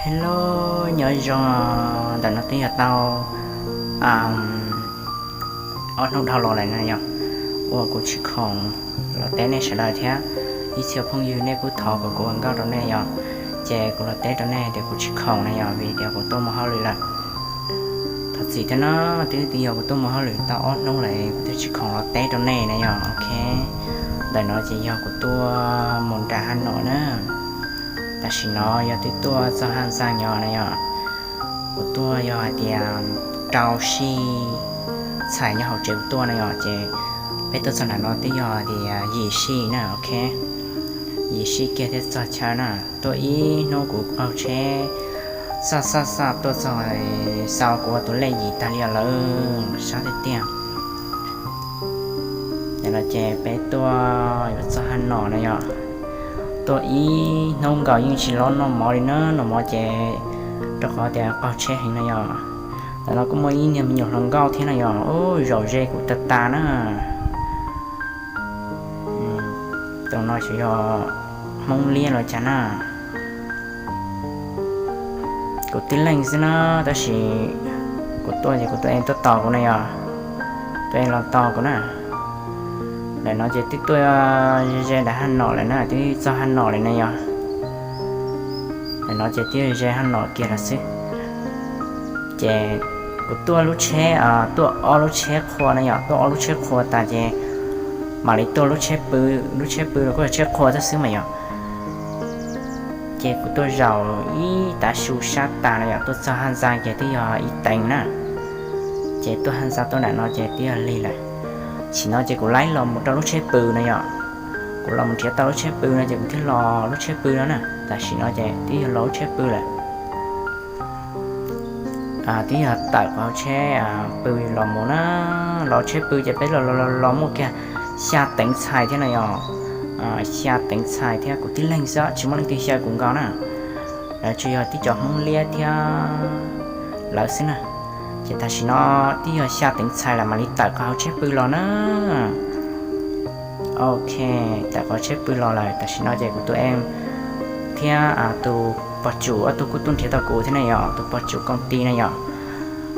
Hello, nyob zoo, ntawm no twb yog tau ob hnub dhau los lawm na yog, uas kuv tsis khoom los teb nej sawv daws thiab. Ib txhia phooj ywg nej kuj thov kom kuv ua nkauj rau nej yog, ces kuv los teb rau nej tias kuv tsis khoom na yog vim tias kuv tuaj mus hauj lwm lawm. Thov txim thiab no, twb twb yog kuv tuaj mus hauj lwm tau ob hnub lawm kuv thiaj tsis khoom los teb rau nej na yog. Ok, ntawm no ces yog kuv tuaj mus nram Haj Nom na. Tam sim no yog twb tuaj txog Haj Ntxaag nyob na yog, kuv tuaj yog hais tias rau sij txhais nyob hauv tsev kuv tuaj na yog, ces peb tuaj txog nram no twb yog tias yim sij na. Ok, yim sij kiag thiaj txog chaw na. Tuaj ib hnub kuv qaug tsheb xaj xaj xaj tuaj txog, xa kuv ua tus lej yim tag li lawm, sab tiag tiag. Ces no ces peb tuaj yuav txog Haj Nom na yog, tuaj ib hnub nkaus yeej tsis los noj mov li na, noj mov ces rau qhov tias qaug tsheb heev na yog. Ntawm no kuj muaj ib niag me nyuam hluas nkauj thiab na yog, ub, zaum ze kuv tag tas na. Tus no xyov yog Hmoob liab los cas na. Kuv tib leeg xwb na, tab sis kuv tuaj ces kuv tus e tuaj tos kuv na yog, tus e los tos kuv na. Ntawm no ces twb tuaj ze ze ntawm Haj Nom lawm na, twb txog Haj Nom lawm na yog. Ntawm no ces twb ze Haj Nom kiag lawm xwb. Ces kuv tuaj lub tsheb, tuaj ob lub tsheb qhua na yog, tuaj ob lub tsheb qhua tas ces mam li tuaj lub tsheb pw, lub tsheb pw los kuj yog tsheb qhua tib xwb mas yog. Ces kuv tuaj zaum ib tav su sab tas na yog, tuaj txog Haj Ntxaag ces twb yog ib teev na. Ces tuaj Haj Ntxaag tuaj nram no ces twb yog lig lawm. Tam sim no ces kuv laib los mus rau lub tsheb pw na yog, kuv los mus nrhiav tau lub tsheb pw no ces kuv thiaj los lub tsheb pw no na. Tam sim no ces twb yog los lub tsheb pw lawm. Twb yog tawm qhov tsheb pw los mus na, los tsheb pw ces peb los los los muaj kiag xya teev txhais thiab na yog, xya teev txhais thiab kuv tib leeg xwb tsis muaj leej twg xyaw kuv nkaus na. Lawv tsuas yog tib cov Hmoob liab thiab lawv xwb na. Ces tam sim no twb yog xya teev txhais lawm mam li tawm qhov hauv tsheb pw los na. Ok, tawm qhov tsheb pw los lawm tam sim no ces kuv tus e thiab tus pog tsum ob tug kuj tuaj nrhiav tau kuv thiab na yog, tus pog tsum koom ti na yog,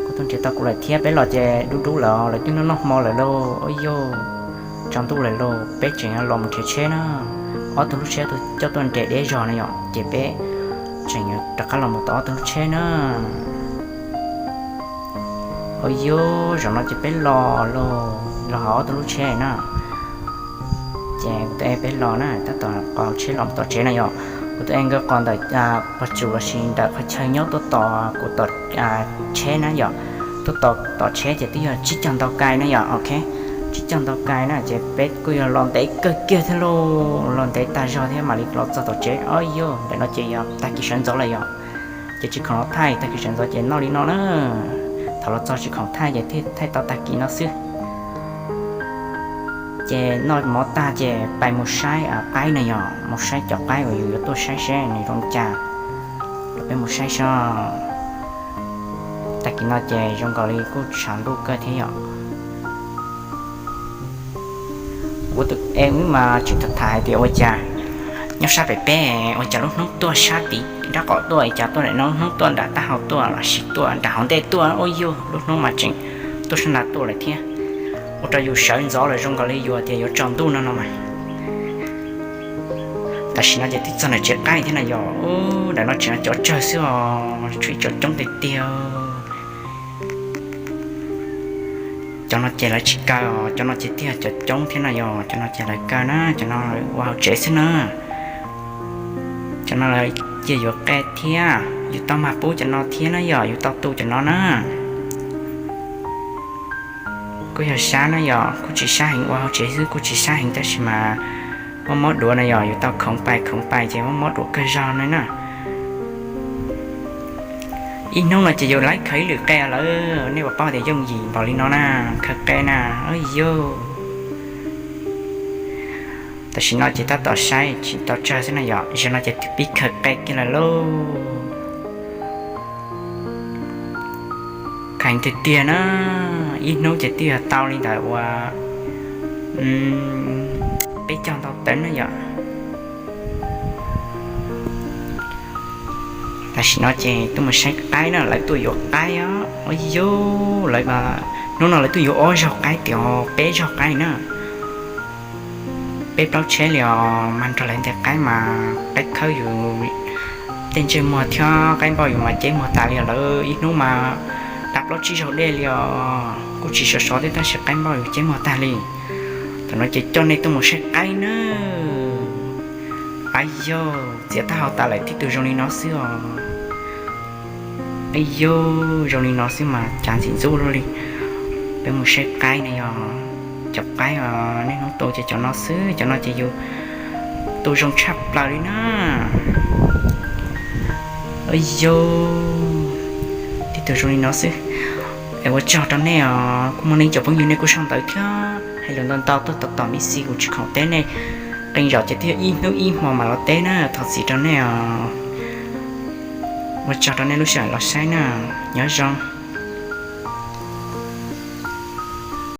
kuj tuaj nrhiav tau kuv lawm thiab. Peb los ces dub dub lawm, lawv twb noj noj hmo lawm lauj, ua yog tsaus ntuj lawm lauj, peb tseem los mus nrhiav tsheb na. Ob tug lub tsheb coj tuaj nres deb zog na yog, ces peb tseem yuav rov qab los mus tom ob tug lub tsheb na. Ua yog zaum no ces peb los lauj, los hauv ob tug lub tsheb na. Ces kuv tus e peb los na, tab tom qos tsheb los tom tsev na yog. Kuv tus e nkawd qos ntawm pog tsum lossis ntawm qhov chaw nyob tuaj tos kuv tom tsheb na yog. Tuaj tos tom tsheb ces twb yog tsib caug ntau kais na yog, ok, tsib caug ntau kais na ces peb kuj yog los ntev kawg kiag thiab lauj, los ntev tag zog thiab mam li los txog tom tsev. Ua yog ntawm no ces yog tag kis sawv ntxov lawm yog, ces tsis khoom los thaij, tag kis sawv ntxov ces noj li no na. Thaum los txog tsis khoom thaij ces thiaj thaij tau tag kis no xwb. Ces noj mov tag ces pais mus saib qaib na yog, mus saib cov qaib uas yus yuav tuaj saib seb nws zoo li cas. Los peb mus saib seb. Tag kis no ces zoo nkaus li kuj tshav ntuj kawg thiab yom. Kuv tus e wb mas tseem tham tham hais tias ua cas nyob sab pem peb ua cas lub hnub tuaj sab tid nrab qom tuaj, cas tuaj nram no lub hnub tuaj nram taub hau tuaj lossis tuaj nram hauv ntej tuaj, ua yog lub hnub mas tseem tuaj sab nrad tuaj lawm thiab. Ua rau yus sawv ntxov lawm zoo nkaus li yus tias yuav tsaus ntuj no no mas. Tam sim no ces twb txog nram tsev qaib thiab na yog, nram no tseem cov tsawg xwb os, tshuav ib co coob tiag tiag. Cov no ces lawv tsis kaw os, cov no ces twb yog cov coob thiab na yog, cov no ces lawv kaw na, cov no ua hauv tsev xwb na. Cov no lawv cia yuav qe thiab, yus tau mag pub cov no thiab na yog, yus tau tu cov no na. Kuj yog sab na yog, kuj tsis sab heev, ua hauv tsev xwb kuj tsis sab heev tab sis mas mob mob duav na yog, yus tau khoov pais khoov pais ces mob mob duav kawg zog na na. Ib hnub no ces yus laib khaws ib lwm qe lawm, nej puas paub tias yooj yim npaum li no na, khaws qe na, yog. Tam sim no ces tab tom saib tsis tau tsawg xwb na yom, zaum no ces twb pib khaws qe kiag lawm lauj. Khaws tiag tiag na, ib hnub ces twb yog tau li ntawm uas peb caug ntau tawv na yom. Tam sim no ces tuaj mus saib qaib na, lawv tuaj yuav qaib os. Ua yog lawv, hnub no lawv tuaj yuav ob zaug qaib, tias peb zaug qaib na. Peb plaub tsheb li os, mas nrog lawv ntes qaib mas qaib khawb yus tej ntsej muag thiab qaib npauj yus mas ceb muag tas li os. Lawv ib hnub mas da plaub tsib zaug dej li os, kuj tsis sov sov thiab tab sis qaib npauj yus ceb muag tag li. Thaum no ces coj nej tuaj mus saib qaib nawb. Ua yog txiav taub hau tas lawm, tib tug zoo li no xwb os. Ua yog zoo li no xwb mas cas ntxim ntxub luaj li. Peb mus saib qaib ne yog, cov qaib os, niaj hnub tu ces cov no xwb, cov no ces yus tu zoo tshaj plaws li na. Ua yog tib tug zoo li no xwb. Es ua tsaug rau nej os, kuv muaj nej cov phooj ywg nej kuj sau ntawv thiab hais lus ntau ntau tuaj tom tom me xi, kuv tsis khoom teb nej. Qee zaum ces twb yog ib hnub ib hmo mam los teb na, thov txim rau nej os. Ua tsaug rau nej lub sij hawm los saib na, nyob zoo.